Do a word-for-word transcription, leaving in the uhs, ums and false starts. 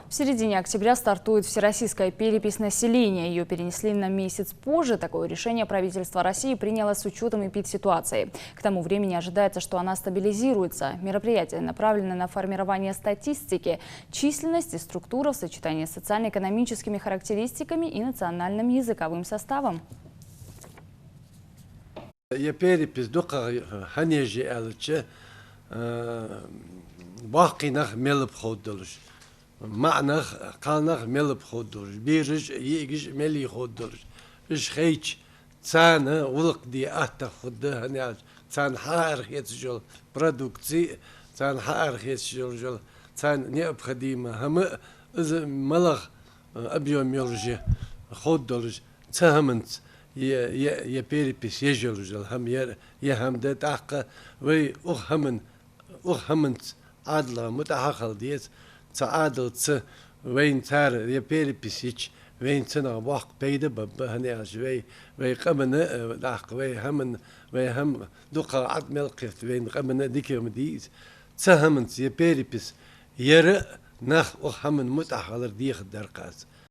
В середине октября стартует всероссийская перепись населения. Ее перенесли на месяц позже. Такое решение правительство России приняло с учетом эпидситуации. К тому времени ожидается, что она стабилизируется. Мероприятие направлено на формирование статистики, численности, структуры в сочетании с социально-экономическими характеристиками и национальным языковым составом. Ер перепись дукхагӀа хӀана еш я аьлча, э, боккхий нах мел ба ховргдолаш, маӀа нах, кхалнах мел ба ховргдолаш, бераш, йиӀигаш мел я ховргдолаш. Уж хайча, царна гӀулакх де аттагӀа хургда, хӀана аьлча царна хьаарахеца йола продукци, царна хьаарахеца йола, йола царна необходимо хӀама, из малагӀа, э, объём йолаш я ховргдолаш, цу хӀаманца ер, ер, ер перепись еш йолаш йола хӀама я, ер хӀама да. ТӀаккха вай укх хӀаман, укх хӀаманца Ӏаьдала мутӀахьа хила деза. Цу Ӏаьдалца вайна цар ер перепись йича, вайна цунах боккха пайда баргба, хӀана аьлча вай, вай къаман, э, тӀаккха вай хӀаман, вай хӀама дукха Ӏад мел кхийтта, вайна къаман дика ма дий из. Цу хӀаманца ер перепись яр, нах укх хӀаман мутӀахьа хилар дехаргдар-кх аз.